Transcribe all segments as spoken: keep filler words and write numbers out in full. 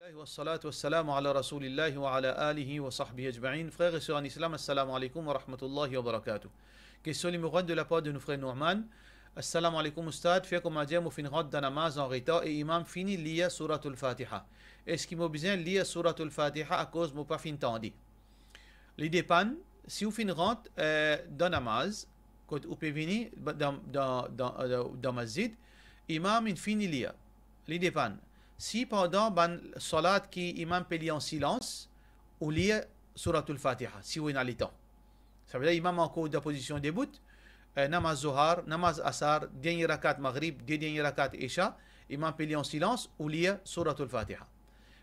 Alhamdulillah, wassalatu wassalamu ala Rasoulillah wa ala alihi wa sahbihi ajmain. Frer e ser an Islam, assalamu alaikum wa rahmatullahi wa barakatuh. Kestion nimero enn de lapar de nou frer Norman. Assalamu alaikum Oustad, fer kouma dir mo finn rant dan namaz an retar e imam fini lir Souratul Fatiha. Eski mo bizin lir Souratul Fatiha akoz mo pa finn tande? Li depann, si ou finn rant, eh, dan namaz, kot ou pe vini ba-, dan, dan, dan, eh, dan masjid, imam inn fini lir. Li depann. Si pandan bann salat ki imam pe lir an silans, ou lir Souratul Fatiha, si ou ena letan. Savedir imam ankor dan pozision debout, eh, namaz Zohar, namaz Asar, dernie rakat Maghrib, de dernie rakat Isha, imam pe lir an silans, ou lir Souratul Fatiha.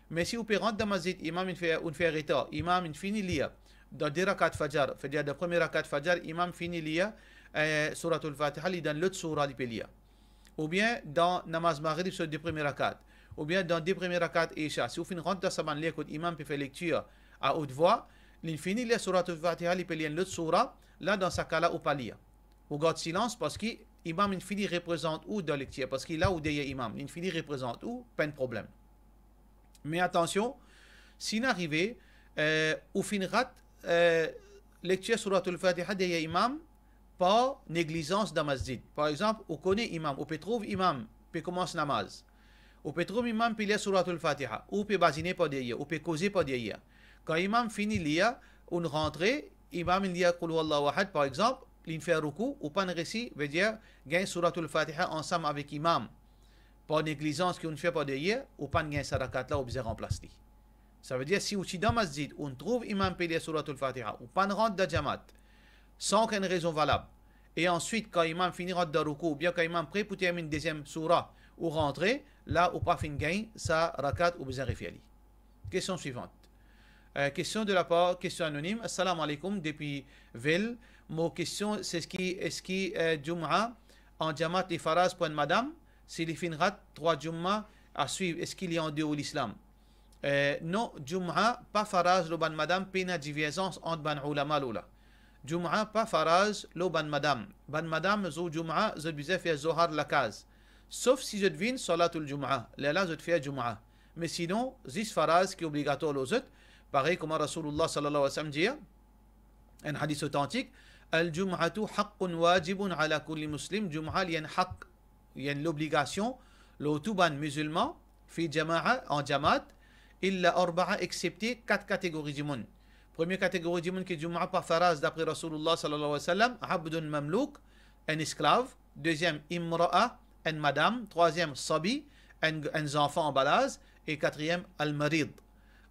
Me si ou pe rant dan masjid, imam inn fer, inn fer retar, imam inn fini lir dan de rakat Fajar, savedir dan premie rakat Fajar, imam fini lir, eh, Souratul Fatiha, li dan lot soura li pe lir. Oubien dan namaz Maghrib so de premie rakat, oubien dan de premie rakat Isha. Si ou finn rant dan sa bann ler kot imam pe fer lektir a haute voix, linn fini lir Souratul Fatiha, li pe lir enn lot soura, la dan sa ka la ou pa lir. Ou gard silans parski imam inn fini reprezant ou dan lektir, parski la ou deryer imam, linn fini reprezant ou, pa enn problem. Me atansion, si inn arive, eh, ou finn rat, eh, lektir Souratul Fatiha deryer imam par neglizans dan masjid. Par exanp, ou kone imam, ou pe trouv imam pe koumans namaz. Ou pe trouv imam pe lir Souratul Fatiha, ou pe bazine par deryer, ou pe koze par deryer. Kan imam fini lir, ou'nn rantre, imam inn lir Qul huwallahu ahad, par exanp, linn fer roukou, ou pa'nn resi, vedir gagn Souratul Fatiha ansam avek imam. Par neglizans ki ou'nn fer par deryer, ou pa'nn gagn sa rakat la, ou bizin ranplas li. Savedir, si ou ti dan masjid, ou'nn trouv imam pe lir Souratul Fatiha, ou pa'nn rant dan djamat, san okenn rezon valab, e answit, kan imam fini rant dan roukou, oubien kan imam pre pou terminn deziem soura, ou rantre, la ou pa finn gagn sa rakat, ou bizin refer li. Kestion swivant. Eh, kestion de lapar, kestion anonim. Assalamu alaikum, depi Vel. Mo kestion, se ki, eski, eh, Jum'a an djamat li faraz pou enn madam, si li finn rat trwa Jum'a a swiv, eski li andeor Lislam? Eh, non, Jum'a pa faraz lor bann madam, pena diverzans ant bann oulama lor la. Jum'a pa faraz lor bann madam. Bann madam, zour Jum'a, zot bizin fer Zohar lakaz. Sof si zot vinn Salatul Jum'a, lerla zot fer Jum'a. Me sinon, zis faraz ki obligatwar lor zot, parey kouma Rasoulullah sallallahu alayhi wa sallam dir, enn hadis otantik, "Al-jum'atu haqqun wajibun ala kulli muslim", Jum'a li enn haq, li enn lobligasion lor tou bann mizilman, fi jama'a, an djamat, illa arba'a, exsepte kat kategori dimoun. Premie kategori dimoun ki Jum'a pa faraz dapre Rasoulullah sallallahu alayhi wa sallam, abdun mamlouk, enn esklav, deziem, imra'a, enn madam, trwaziem, sabi, enn, enn zanfan an balaz, e katriem, al-marid.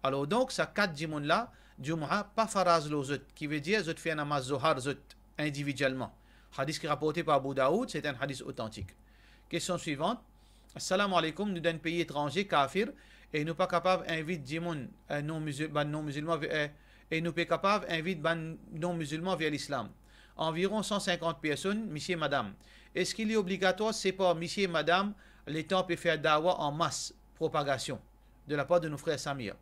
Alor donk, sa kat dimoun la, Jum'a pa faraz lor zot, ki vedir zot fer namaz Zohar zot, individielman. Hadis ki raporte par Abu Daoud, se enn hadis otantik. Kestion swivant. Assalamu alaikum, nou dan enn pei etranze, kafir, e nou pa kapav invit dimoun, eh, non mizil-, bann non mizilman ve-, eh, e nou pe kapav invit bann non mizilman ver Lislam. Anviron san sinkant personn, misie, madam. Eski li obligatwar separ misie e madam letan pe fer dawa an mas, propagasion, de lapar de nou frer Samir?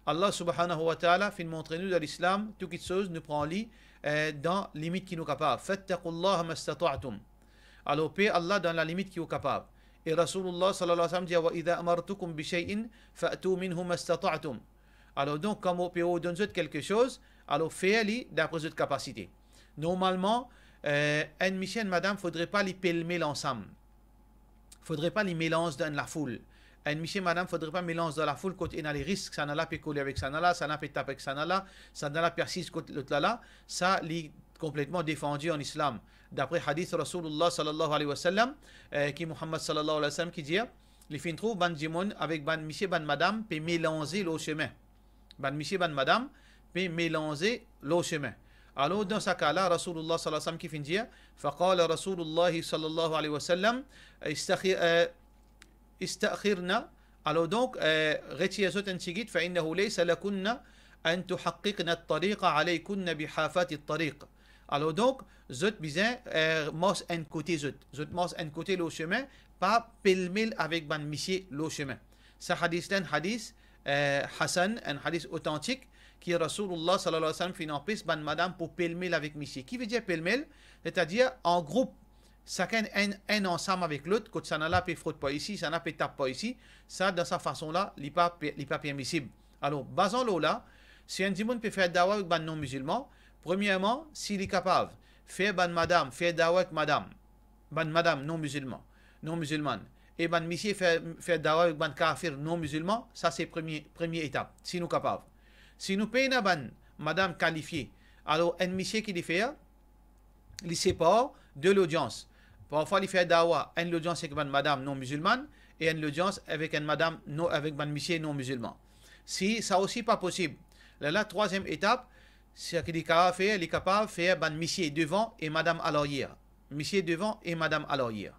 Allah subhanahu wa ta'ala finn montre nou dan Lislam, tou kitsoz nou pran li, eh, dan limit ki nou kapav. "Fattaqullaha mastata'tum." Alor, per Allah dan lalimit ki ou kapav. E Rasoulullah sallallahu alayhi wa sallam dir, "Wa idha amartukum bi shay'in fa'tu minhu mastata'tum." Alor donk, kan mo pe ordonn zot kelke soz, alor fer li dapre zot kapasite. Normalman, eh, enn misie, enn madam, fodre pa li pelmel ansam. Fodre pa li melanz dan enn lafoul. Enn misie, madam, fodre pa melanz dan lafoul kot ena le risk, sa la pe kole avek sa la, sa la pe tap avek sa la, sa la pe asiz kot lot la la. Sa li konpletman defandi an Islam. Dapre hadis Rasoulullah sallallahu alayhi wa sallam, eh, ki Muhammad sallallahu alayhi wa sallam ki dir, li finn trouv bann dimoun avek bann misie, bann madam pe melanze lor sime. Bann misie, bann madam pe melanze lor sime. Alor, dan sa ka la, Rasoulullah sallallahu alayhi wa sallam ki finn dir, faqala Rasoulullah sallallahu alayhi wa sallam, "Istakhi-, eh, istakhirna." Alor donk, eh, retir zot enn tigit, "Fa innahu laysa lakunna an tuhaqqiqna at-tariqa alaykunna bi hafati at-tariq." Alor donk, zot bizin, eh, mars enn kote zot. Zot mars enn kote lor sime, pa pelmel avek bann misie lor sime. Sa hadis la enn hadis, eh, hasan, enn hadis otantik, ki Rasoulullah sallallahu alayhi wa sallam finn anpes bann madam pou pelmel avek misie. Ki vedir pelmel? Setadir an group, sakenn enn, enn ansam avek lot, kot sannla pe frot par isi, sannla pe tap par isi, sa dan sa fason la, li pa pe-, li pa permisib. Alor, bazan lor la, si enn dimoun pe fer dawa avek bann non-mizilman, premierman, si li kapav fer bann madam fer dawa avek madam, bann madam non-mizilman, non-mizilmann, e bann misie fer, fer dawa avek bann kafir non-mizilman, sa se premie, premie etap, si nou kapav. Si nou pena bann madam kalifie, alor enn misie ki li fer, li separ de lodians. Parfwa li fer dawa, enn lodians avek bann madam non-mizilmann e enn lodians avek enn madam non, avek bann misie non-mizilman. Si sa osi pa posib, lerla trwaziem etap, seki li kapav fer, li kapav fer bann misie devan e madam alaryer. Misie devan e madam alaryer.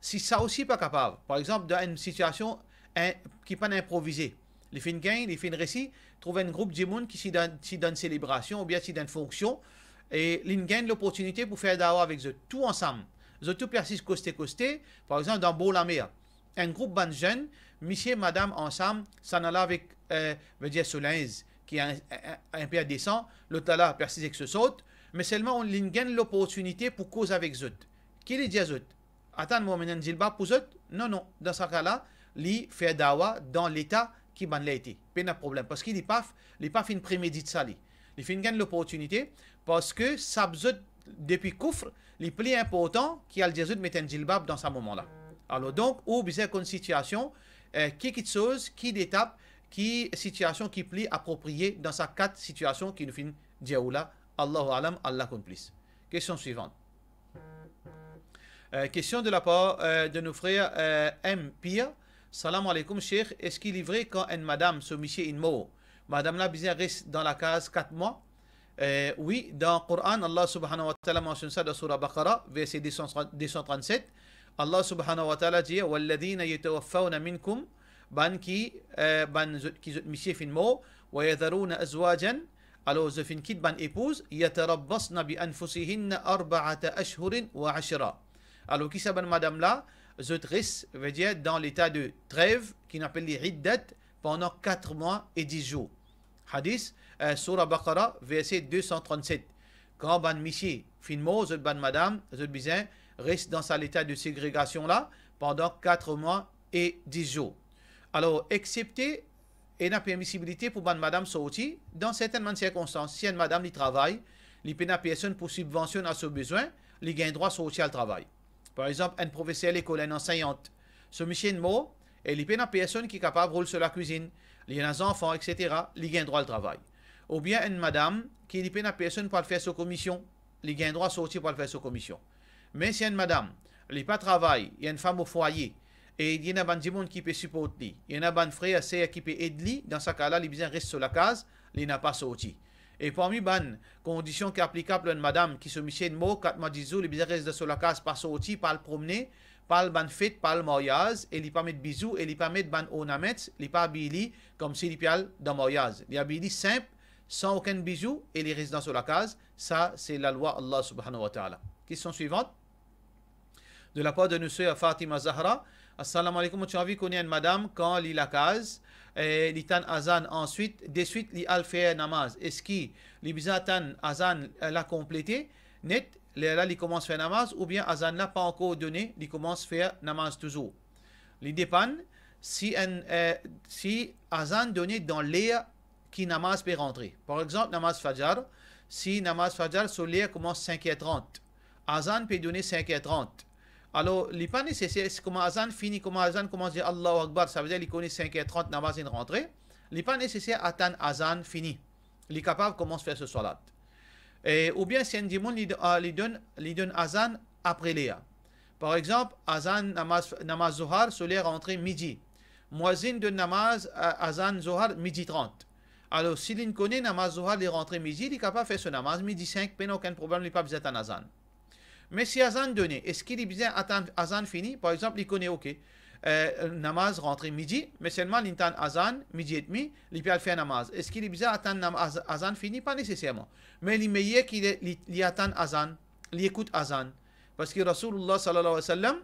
Si sa osi pa kapav, par exanp, dan enn sitiasion, en, ki pa'nn inprovize, li finn gagn, li finn resi trouv enn group dimoun ki ti dan, ti dan selebrasion oubien ti dan fonksion, e li'nn gagn loportinite pou fer dawa avek zot tou ansam. Zot tou pe asiz koste koste, par exanp, dan bor lamer. Enn group bann zenn, misie, madam ansam, sannla avek, eh, vedir so linz ki in, in, in, inpe indesan, lot la la pe asiz ek so sort, me selman li'nn gagn loportinite pou koz avek zot. Ki li dir zot? Atann, mo amenn enn zilbab pou zot? Non, non. Dan sa ka la, li fer dawa dan leta ki bann la ete. Pena problem, parski li pa f-, li pa finn premedit sa li. Li finn gagn loportinite, parski sab zot depi koufr, li pli inportan ki al dir zot met enn zilbab dan sa moman la. Alor donk, ou bizin konn sitiasion, eh, ki kiksoz, ki letap, ki sitiasion ki pli apropriye dan sa kat sitiasion ki nou finn dir ou la. Allahu alam, Allah konn plis. Kestion swivan. Euh, kestion de lapar, euh, de nou frer, euh, M Pia. Salam aleykoum, Sheikh. Eski li vre kan enn madam so misie inn mor, madam la bizin res dan lakaz kat mwa? Euh, wi, dan Koran, Allah Subhanahu wa Ta'ala mansionn sa dan Soura Baqara, verse de san trant, de san trannset. Allah Subhanahu wa Ta'ala dir, "Walladhina yatawaffawna minkum", bann ki, euh, bann zot, ki zot misie finn mor, "wa yadharuna azwajan", alor zot finn kit bann epouz, "yatarabbasna bi anfusihinna arba'ata ashhurin wa ashra". Alor ki sa bann madam la, zot res, vedir dan leta de trev, ki nou apel li iddat, pandan kat mwa e dis zour. Hadis, euh, Soura Baqara, verse de san trannset. Kan bann misie finn mor, zot bann madam, zot bizin res dan sa leta de segregasion la pandan kat mwa e dis zour. Alor, eksepte ena permisibilite pou bann madam sorti dan sertenn bann sirkonstans. Si enn madam li travay, li pena personn pou sibvansionn a so bezwin, li gagn drwa sorti al travay. Par exanp, enn profeser lekol, enn anseyant, so misie inn mor, e li pena personn ki kapav rol so lakwizinn, li ena zanfan, et cetera, li gagn drwa al travay. Oubien enn madam ki li pena personn pou al fer so komision, li gagn drwa sorti pou al fer so komision. Me si enn madam, li pa travay, li enn fam o fwaye, e li ena bann dimoun ki pe siport li, li ena bann frer, ser ki pe ed li, dan sa ka la, li bizin res so lakaz, li napa sorti. E parmi bann kondision ki aplikab lor enn madam ki so misie inn mor, kat mwa dis zour, li bizin res dan so lakaz, pa sorti, pa al promne, pa al bann fet, pa al maryaz, e li pa met bizou, e li pa met bann ornaments, li pa abiy li koumsi li pe al dan maryaz. Li abiy li sinp, san okenn bizou, e li res dan so lakaz. Sa, se lalwa Allah Subhanahu wa Ta'ala. Kestion swivan. De lapar de nou ser Fatima Zahra. Assalamu alaikum, mo ti anvi kone enn madam, kan li lakaz, eh, li tann azan, answit, deswit li al fer namaz. Eski li bizin atann azan, eh, la konplete net, lerla li koumans fer namaz, oubien azan la pa ankor done, li koumans fer namaz touzour? Li depann si enn, eh, si azan done dan ler ki namaz pe rantre. Par exanp, namaz Fajar, si namaz Fajar so ler koumans sink er trant, azan pe done sink er trant. Alor, li pa neseser, si kouma azan fini, kouma azan koumans dir Allahu Akbar, savedir li kone sink er trant namaz inn rantre, li pa neseser atann azan fini. Li kapav koumans fer so swalat. E, oubien si enn dimoun li, ah, li donn, li donn azan apre ler. Par exanp, azan namaz, namaz Zohar, so ler rantre midi. Mouazin donn namaz, a-, azan Zohar midi trant. Alor, si li'nn kone namaz Zohar li rantre midi, li kapav fer so namaz midi sink, pena okenn problem, li pa bizin atann azan. Me si azan done, eski li bizin atann azan fini? Par exanp, li kone, oke, eh, namaz rantre midi, me selman li'nn tann azan midi edmi, li pe al fer namaz. Eski li bizin atann nam-, az-, azan fini? Pa neseserman. Me li meyer ki li, li, li atann azan, li ekout azan. Parski Rasoulullah sallallahu alayhi wa sallam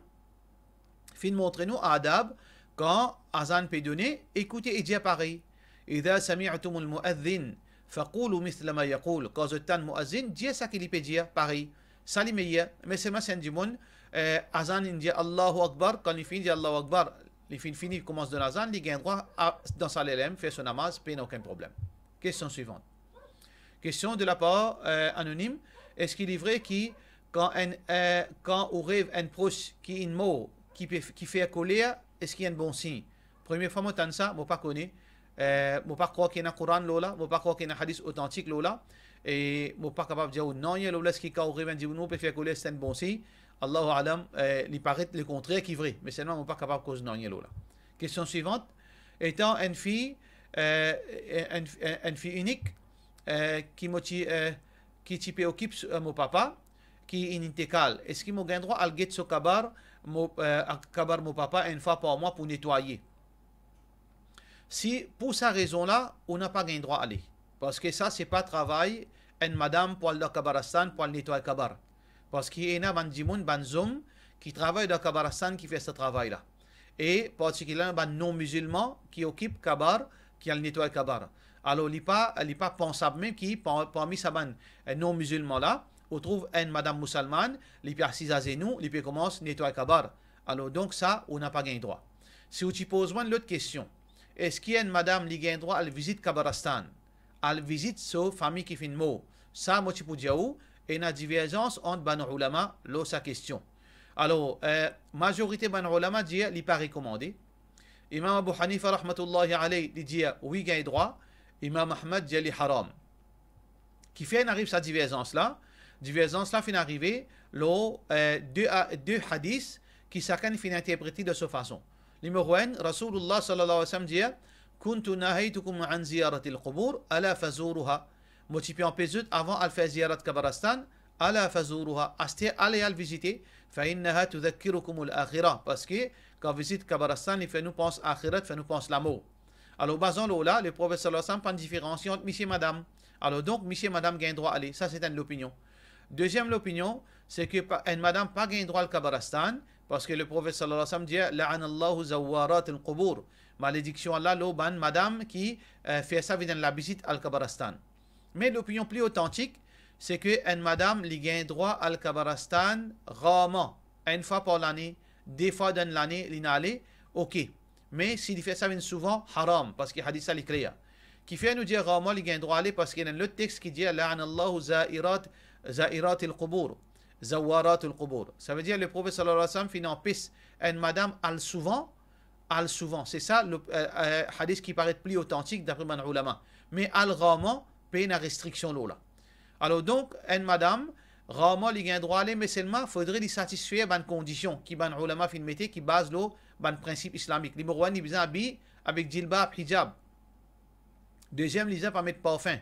finn montre nou adab, kan azan pe done, ekoute e dir parey. "Idha sami'tumul muadhdhin, faqulu mithla ma yaqul." Kan zot tann mouazin, dir seki li pe dir, parey. Sa li meyer. Me selman si enn dimoun, eh, azan, li dir Allahu Akbar, kan li fini dir Allahu Akbar, li finn fini koumans donn azan, li gagn drwa a, dan sa ler la mem, fer so namaz, pena okenn problem. Kestion swivan. Kestion de lapar, eh, anonim, eski li vre ki kan enn, eh, kan ou rev enn pros ki inn mor, ki pe, ki fer koler, eski enn bon sign? Premie fwa mo tann sa, mo pa kone. Eh, mo pa krwar ki ena Koran lor la, mo pa krwar ki ena hadis otantik lor la, e mo pa kapav dir ou nanye lor la, eski kan ou rev enn dimoun mor pe fer koler, se enn bon sign. Allahu alam, eh, li paret lekontrer ki vre, me selman mo pa kapav koz nanye lor la. Kestion swivan, etan enn fi, eh, enn, enn, enn fi inik, eh, ki mo ti, eh, ki ti pe okip so, eh, mo papa, ki inn intekal, eski mo gagn drwa al get so kabar mo, eh, kabar mo papa enn fwa par mwa pou netwaye? Si pou sa rezon la, ou napa gagn drwa ale. Parski sa, se pa travay enn madam pou al dan kabaristan, pou al netway kabar. Parski ena bann dimoun, bann zom ki travay dan kabaristan, ki fer sa travay la. E partikilierman bann non-mizilman ki okip kabar, ki al netway kabar. Alor, li pa, li pa pansab mem ki par-, parmi sa bann, eh, non-mizilman la, ou trouv enn madam mousalmann, li pe asiz azenou, li pe koumans netway kabar. Alor, donk sa, ou napa gagn drwa. Si ou ti poz mwa enn lot kestion, eski enn madam li gagn drwa al vizit kabaristan, al vizit so fami ki finn mor? Sa, mo ti pou dir ou, ena diverzans ant bann oulama lor sa kestion. Alor, eh, mazorite bann oulama dir li pa rekomande. Imam Abu Hanifa rahmatullahi alayh, li dir wi, gagn drwa. Imam Ahmad dir li haram. Kifer inn ariv sa diverzans la? Diverzans la finn arive lor, eh, de a-, de hadis ki sakenn finn interprete dan so fason. Nimero enn, Rasoulullah sallallahu alayhi wa sallam dir, "Kuntu nahaytukum an ziyaratil qubur, ala fazuruha." Mo ti pe anpes zot avan al fer ziyarat kabaristan, ala fazuruha, aster ale al vizite, fa innaha tudhakkirukumul akhirah, parski kan vizit kabaristan, li fer nou pans axirat, fer nou pans lamor. Alor, bazan lor la, Leprofet sallallahu alayhi wa sallam pa'nn diferansie ant misie madam. Alor donk, misie madam gagn drwa ale. Sa, se enn lopinion. Deziem lopinion, se ki pa, enn madam pa gagn drwa al kabaristan, parski Leprofet sallallahu alayhi wa sallam dir, "La'anallahu zawwaratil qubur." Malediksion Allah lor bann madam ki, eh, fer sa vinn enn labitid al kabaristan. Me lopinion pli otantik, se ki enn madam, li gagn drwa al kabaristan rarman, enn fwa par lane, de fwa dan lane, li inn ale, oke. Me si li fer sa vinn souvan, haram, parski hadis la, li kler. Kifer nou dir rarman li gagn drwa ale? Parski ena enn lot text ki dir, "La'anallahu za'irat, za'iratil qubur, zawwaratil qubur." Savedir, Leprofet sallallahu alayhi wa sallam finn anpes enn madam al souvan, al souvan. Se sa, le, eh, eh, hadis ki paret pli otantik dapre bann oulama. Me al rarman, pena restriksion lor la. Alor donk, enn madam, rarman li gagn drwa ale, me selman fodre li satisfer bann kondision ki bann oulama finn mete, ki baz lor bann prinsip islamik. Nimero enn, li bizin abiy avek jilbab, hijab. Deziem, li bizin pa met parfin.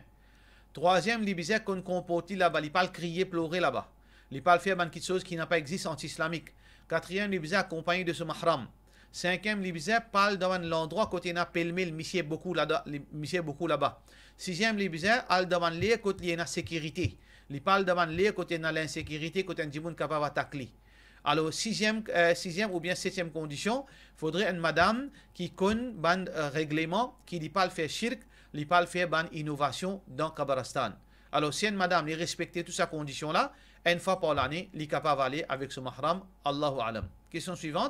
Trwaziem, li bizin konn konport li laba, li pa al kriye, plore laba. Li pa al fer bann kiksoz ki napa existe, anti-islamik. Katriem, li bizin akonpagne de so mahram. Sinkiem, li bizin pa al dan bann landrwa kot ena pelmel, misie boukou lada-, li, misie boukou laba. Siziem, li bizin al dan bann ler kot li ena sekirite. Li pa al dan bann ler kot ena linsekirite, kot enn dimoun kapav atak li. Alor, siziem, eh, siziem oubien setiem kondision, fodre enn madam ki konn bann, eh, regleman, ki li pa al fer shirk, li pa al fer bann inovasion dan kabaristan. Alor, si enn madam, li respekte tou sa kondision la, enn fwa par lane, li kapav ale avek so mahram, Allahu alam. Kestion swivan,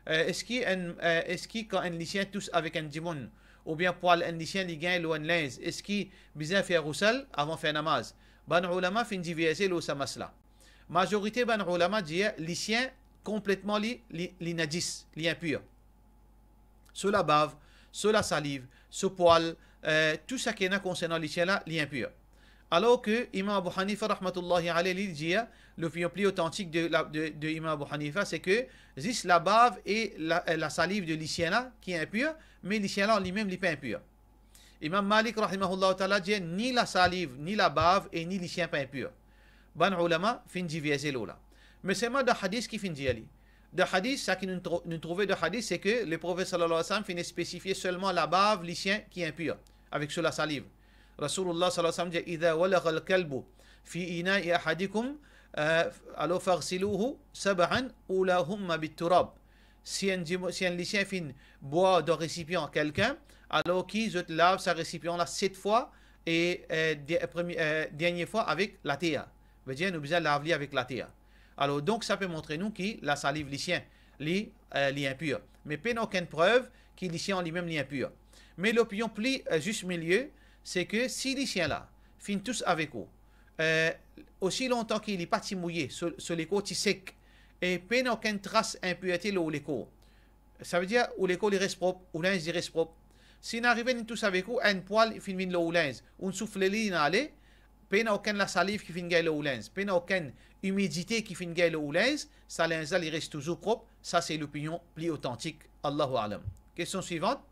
eh, eski enn, eh, eski kan enn lisien tous avek enn dimoun, oubien pwal enn lisien li gagn lor enn linz, eski bizin fer ghusl avan fer namaz? Bann oulama finn diverze lor sa masala. Mazorite bann oulama dir lisien konpletman li, li, li najis, li inpir. So labav, so lasaliv, so pwal, eh, tou sa ki ena konsernan lisien la, li inpir. Alor ki Imam Abu Hanifa rahmatullahi alayh, li dir, lopinion pli otantik de la, de, de Imam Abu Hanifa, se ki zis labav e la, eh, lasaliv de lisien la ki inpir, me lisien la an limem, li pa inpir. Imam Malik, rahimahullahu taala, dir ni lasaliv, ni labav e ni lisien pa inpir. Bann oulama finn diverze lor la. Me selman dan hadis ki finn dir li. Dan hadis, sa ki nou tro-, nou trouve dan hadis, se ki Leprofet sallallahu alayhi wa sallam finn spesifie selman labav, lisien ki inpir, avek so lasaliv. Rasoulullah sallallahu alayhi wa sallam dir, "Idha walagha al-kalbu fi ina'i ahadikum, eh, alor faghsiluhu sab'an ulahunna bit-turab." Si enn dimo-, si enn lisien finn bwar dan resipian kelkenn, alor ki zot lav sa resipian la set fwa e, eh, de-, premi-, eh, dernie fwa avek later. Vedir, nou bizin lav li avek later. Alor, donk, sa pe montre nou ki lasaliv lisien, li, eh, li inpir. Me pena okenn prev ki lisien an limem li inpir. Me lopinion pli, eh, zis milie, se ke si lisien la finn tous avek ou, eh, osi lontan ki li pa ti mouye, so, so lekor ti sek, e pena okenn tras inpirte lor ou lekor, savedir ou lekor li res prop, ou linz li res prop. Si inn arive inn tous avek ou, enn pwal finn vinn lor ou linz, ou'nn soufle li, li'nn ale, pena okenn lasaliv ki finn gagn lor ou linz, pena okenn imidite ki finn gagn lor ou linz, sa linz la li res touzour prop, sa se lopinion pli otantik. Allahu alam. Kestion swivant.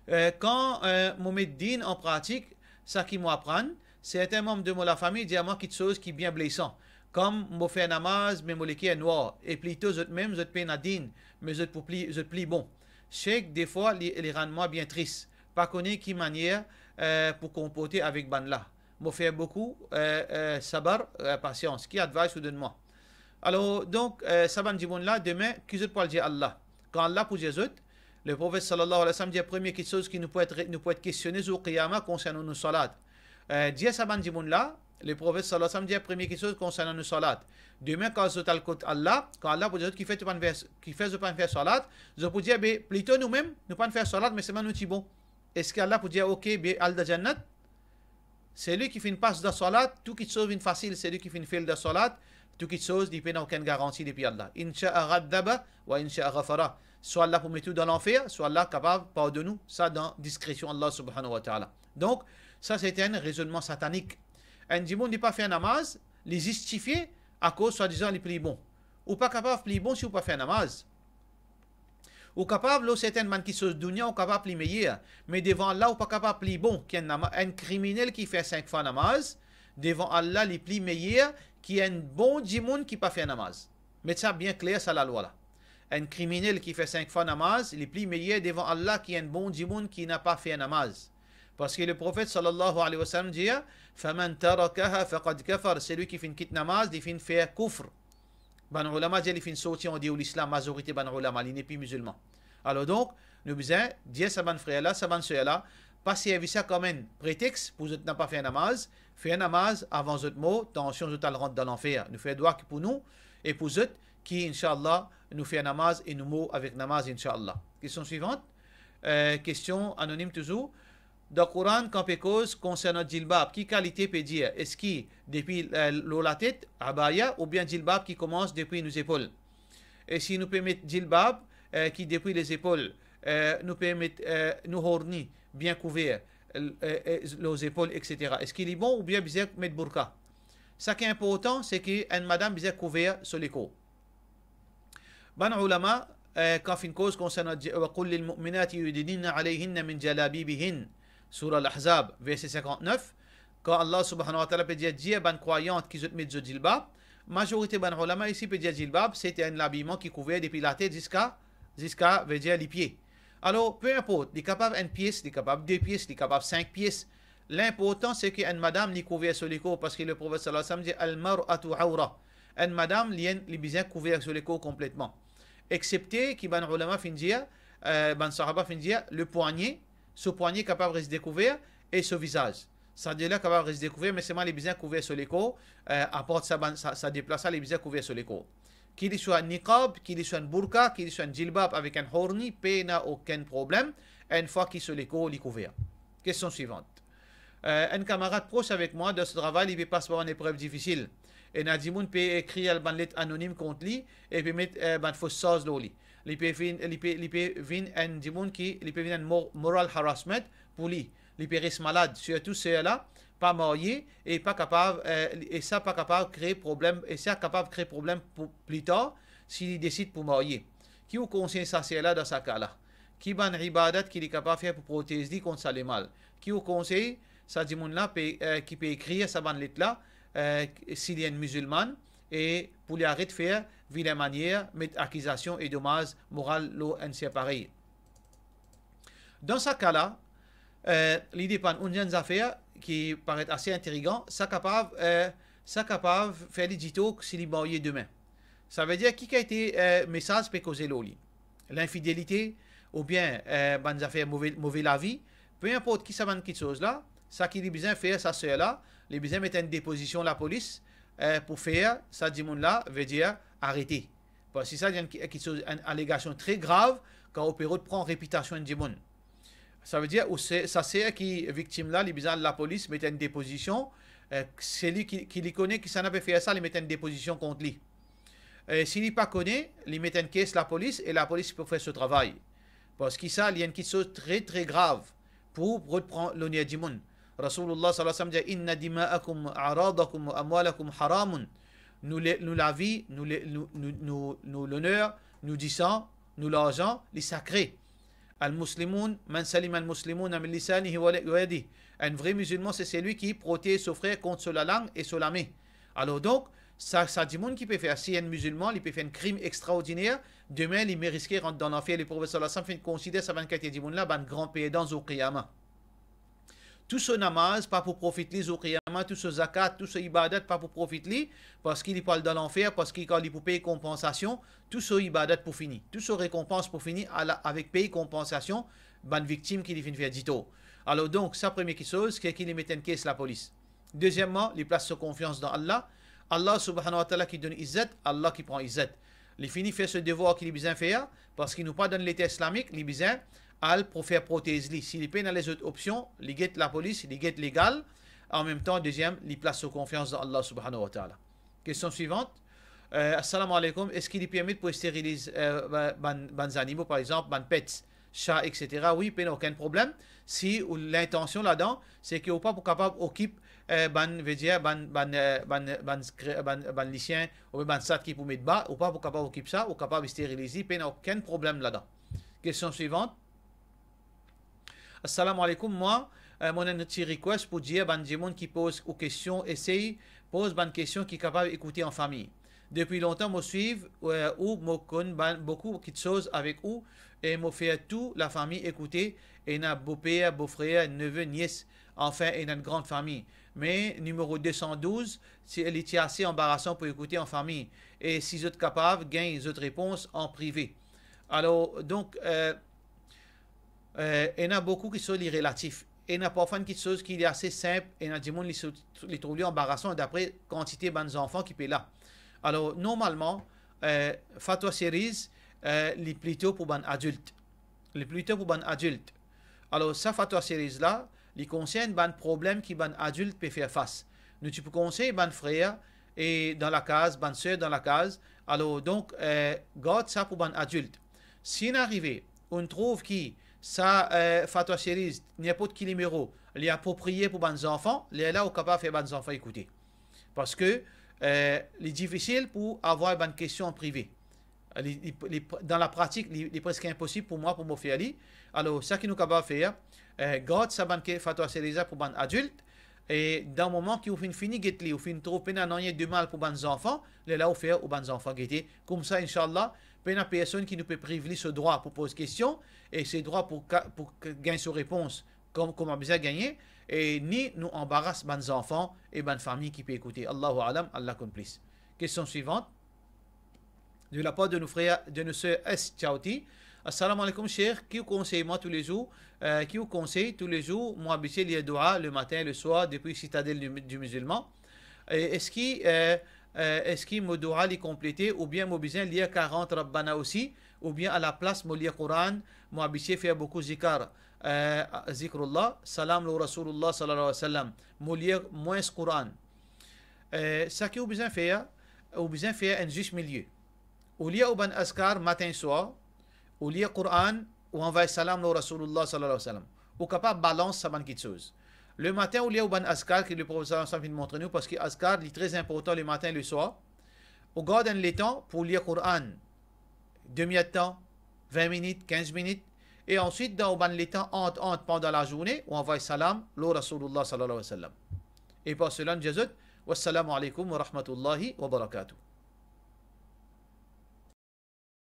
Eh, kan, eh, mo met din an pratik sa ki mo aprann, sertin manb de mo lafami dir mwa kiksoz ki bien blesan, kom mo fer namaz, me mo leker nwar, e plito zot mem, zot pena din, me zot pou pli, zot pli bon. Sheikh, defwa li, li rann mwa bien tris, pa kone ki manier, eh, pou konporte avek bannla. Mo fer boukou, eh, eh, sabar, eh, pasians. Ki advice ou donn mwa? Alor, donk, eh, sa bann dimoun la, demin, ki zot pou al dir Allah? Kan Allah pou dir zot, Leprofet sallallahu alayhi wa sallam dir, premie kiksoz ki nou pou et re-, nou pou et kestione zour Qiyama konsernan nou salat. Eh, dir sa bann dimoun la, Leprofet sallallahu alayhi wa sallam dir, premie kiksoz konsernan nou salat. Demin, kan zot al kot Allah, kan Allah pou dir zot, kifer to pa'nn fer, kifer zot pa'nn fer salat, zot pou dir, be, plito nou mem, nou pa'nn fer salat, me selman nou ti bon. Eski Allah pou dir, oke, be, al dan jannat? Seli ki finn pas dan salat, tou kiksoz vinn fasil. Seli ki finn fel dan salat, tou kiksoz, li pena okenn garanti depi Allah. In sha'a adhaba wa in sha'a ghafara. Swa Allah pou met ou dan lanfer, swa Allah kapav pardonn ou, sa dan diskresion Allah subhanahu wa ta'ala. Donk, sa se enn rezonnman satanik. Enn dimoun li pa fer namaz, li zistifie akoz swadizan li pli bon. Ou pa kapav pli bon si ou pa fer namaz. Ou kapav lor sertin bann kiksoz dounia, ou kapav pli meyer, me devan Allah ou pa kapav pli bon ki enn nama-, enn kriminel ki fer sink fwa namaz, devan Allah li pli meyer ki enn bon dimoun ki pa fer namaz. Met sa bien kler, sa lalwa la. Enn kriminel ki fer sink fwa namaz, li pli meyer devan Allah ki enn bon dimoun ki napa fer namaz. Parski Leprofet sallallahu alayhi wa sallam dir, faman tarakaha faqad kafar, seli ki finn kit namaz, li finn fer koufr. Bann oulama dir li finn sorti andeor lislam, mazorite bann oulama, li nepli mizilman. Alor donk, nou bizin dir sa bann frer la, sa bann ser la, pa servi sa kom enn pretex pou zot napa fer namaz. Fer namaz avan zot mor, tansion zot al rant dan lanfer. Nou fer dwa ki pou nou e pou zot, ki, inshallah, nou fer namaz e nou mor avek namaz, inshallah. Kestion swivant. Eh, kestion anonim touzour. Dan Koran, kan pe koz konsernan jilbab, ki kalite pe dir? Eski depi, eh, lor latet, abaya, oubien jilbab ki koumans depi nou zepol? E si nou pe met jilbab, eh, ki depi lezepol, eh, nou pe met, eh, nou horni bien kouver, eh, eh, lor zepol, et cetera. Eski li bon oubien bizin met bourka? Sa ki inportan, se ki enn madam bizin kouver so lekor. Bann oulama, eh, kan finn koz konsernan di-, wa qul lil mu'minati yudninna alayhinna min jalabibihin, soura Al-Ahzab, verse sinkant-nef, kan Allah subhanahu wa ta'ala pe dir, dir bann krwayant ki zot met zot jilbab, mazorite bann oulama isi pe dir jilbab, se enn labiman ki kouver depi latet ziska, ziska, vedir lipie. Alor, pe inport, li kapav enn pies, li kapav de pies, li kapav sink pies, linportan se ki enn madam li kouver so lekor, parski Leprofet sallallahu alayhi wa sallam dir, al mar'atu awra. Enn madam, li enn, li bizin kouver so lekor konpletman. Exsepte ki bann oulama finn dir, eh, bann sahaba finn dir, le pwagne, so pwagne kapav res dekouver, e so vizaz. Sa de la kapav res dekouver, me selman li bizin kouver so lekor, eh, apart sa bann, sa, sa de plas la, li bizin kouver so lekor. Ki li swa niqab, ki li swa enn bourka, ki li swa enn jilbab avek enn horni, pena okenn problem, enn fwa ki so lekor li kouver. Kestion swivant. Eh, enn kamarad pros avek mwa dan so travay, li pe pas par enn eprev difisil. Ena dimoun pe ekrir bann let anonim kont li e pe met, eh, bann fos sarz lor li. Li pe vinn, li pe, li pe vinn enn dimoun ki, li pe vinn enn mo-, moral harassment pou li. Li pe res malad, sirtou ser la, pa marye e pa kapav, eh, e sa pa kapav kre problem, e sa kapav kre problem pou pli tar si li desid pou marye. Ki ou konsey sa ser la dan sa ka la? Ki bann ibadat ki li kapav fer pou protez li kont sa lemal? Ki ou konsey sa dimoun la pe, eh, ki pe ekrir sa bann let la, eh, si li enn mizilman, e pou li aret fer vilin manier, met akizasion e domaz moral lor enn ser parey? Dan sa ka la, eh, li depann, enn zafer ki paret ase intrigan, sa kapav, eh, sa kapav fer li ditor si li marye demin. Savedir ki kalite, eh, mesaz pe koze lor li? Linfidelite, oubien, eh, bann zafer move, move lavi, pe inport ki sa bann kiksoz la, sa ki li bizin fer sa ser la, li bizin met enn depozision lapolis, eh, pou fer sa dimoun la, vedir arete. Parski sa, li enn ki, kiksoz, enn alegasion tre grav, kan ou pe rod pran repitasion enn dimoun. Savedir, ou se, sa ser ki viktim la, li bizin al lapolis, met enn depozision, eh, seli ki, ki li kone kisannla pe fer sa, li met enn depozision kont li. Eh, si li pa kone, li met enn kes lapolis e lapolis pou fer so travay. Parski sa, li enn kiksoz tre, tre grav pou rod pran loner dimoun. Rasoulillah sallallahu alayhi wa sallam dir, "Inna dima'akum, a'radakum wa amwalakum haramun." Nou le-, nou lavi, nou le-, nou, nou, nou, nou loner, nou disan, nou larzan, li sakre. Al-Muslimun man salima al-Muslimuna min lisanihi wa yadihi. Enn vre mizilman, se seli ki protez so frer kont so lalang e so lame. Alor donk, sa, sa dimoun ki pe fer, si enn mizilman, li pe fer enn krim extraordiner, demin, li me riske rant dan lanfer. Leprofet sallallahu alayhi wa sallam finn konsider sa bann kalite dimoun la, bann gran perdan zour qiyama. Tou so namaz pa pou profit li zour qiyama, tou so zakat, tou so ibadat pa pou profit li, parski li pou al dan lanfer, parski kan li pou pey konpansasion, tou so ibadat pou fini, tou so rekonpans pou fini, ala, avek pey konpansasion bann viktim ki li finn fer ditor. Alor donk, sa premie kiksoz, ki, ki li met enn kes lapolis. Dezieman, li plas so konfians dan Allah. Allah subhanahu wa ta'ala ki donn izzat, Allah ki pran izzat. Li fini fer so devwar ki li bizin fer, parski nou pa dan leta islamik, li bizin al pou fer protez li. Si li pena lezot opsion, li get lapolis, li get legal. Anmemtan, deziem, li plas so konfians dan Allah subhanahu wa ta'ala. Kestion swivant. Eh, assalamu alaikum, eski li permet pou esteriliz, eh, ba-, bann, bann zanimo, par exanp, bann pets, sa, et cetera? Wi, pena okenn problem. Si ou lintansion ladan, se ki ou pa pou kapav okip, eh, bann, vedir, bann, bann, eh, bann, bann skre-, bann, bann lisien, oubien bann sat ki pou met ba, ou pa pou kapav okip sa, ou kapav esteriliz li, pena okenn problem ladan. Kestion swivant. Assalamu alaikum, mwa, eh, mo ena enn ti request pou dir bann dimoun ki poz ou kestion, esey poz bann kestion ki kapav ekoute an fami. Depi lontan mo swiv, eh, ou, mo konn bann, boukou kiksoz avek ou, e mo fer tou lafami ekoute, ena boper, bofrer, neve, nies, anfin, ena enn gran fami. Me nimero de san douz, ti, li ti ase anbarasan pou ekoute an fami. E si zot kapav gagn zot repons an prive. Alor, donk, eh, eh, ena boukou kiksoz li relatif. Ena parfwa enn kiksoz ki li ase sinp, ena dimoun li so-, li trouv li anbarasan dapre kantite bann zanfan ki pe la. Alor, normalman, eh, Fatwa Series, eh, li plito pou bann adilt. Li plito pou bann adilt. Alor, sa Fatwa Series la, li konsern bann problem ki bann adilt pe fer fas. Nou ti pou konsey bann frer e dan lakaz, bann ser dan lakaz. Alor, donk, eh, gard sa pou bann adilt. Si inn arive, ou'nn trouv ki sa, eh, Fatwa Series, ninport ki nimero, li apropriye pou bann zanfan, lerla ou kapav fer bann zanfan ekoute. Parski, eh, li difisil pou avoy bann kestion an prive. Li, li, li, dan lapratik, li, li preske inposib pou mwa pou mo fer li. Alor, sa ki nou kapav fer, eh, gard sa bann ke-, Fatwa Series la pou bann adilt, e dan moman ki ou finn fini get li, ou finn trouv pena nanye de mal pou bann zanfan, lerla ou fer ou bann zanfan gete. Koumsa, inshallah, pena personn ki nou pe priv li so drwa pou poz kestion, e so drwa pou ka-, pou k-, gagn so repons kom, kouma bizin gagne, e ni nou anbaras bann zanfan e bann fami ki pe ekoute. Allahu a'lam, Allah konn plis. Kestion swivant. De la part de nos frères, de nos sœurs S Chauti. Assalamu alaikum, Cheikh. Ki ou konsey mwa toulezour, eh, ki ou konsey toulezour, mo abitie lir doua le matin e le swar depi Citadelle du, du Musulman. E eski, eh, eh, eski mo doua li konplete oubien mo bizin lir karant Rabbana osi, oubien alaplas mo lir Koran, mo abitie fer boukou zikar, eh, zikrullah, salam lor Rasoulillah sallallahu alayhi wa sallam. Mo lir mwins Koran. Eh, sa ki ou bizin fer, ou bizin fer enn zis milie. Ou lir ou bann azkar matin e swar, ou lir Koran, ou anvoy salam lor Rasoulillah sallallahu alayhi wa sallam. Ou kapav balans sa bann kiksoz. Le matin, ou lir ou bann azkar ki Leprofet sallallahu alayhi wa sallam finn montre nou, parski azkar, li tre inportan le matin e le swar. Ou gard enn letan pou lir Koran, demi-èr de tan, vin minit, kinz minit, e answit, dan ou bann letan ant, ant pandan lazourne, ou anvoy salam lor Rasoulillah sallallahu alayhi wa sallam. E par sela, nou dir zot, "Wassalamu alaikum wa rahmatullahi wa barakatuh."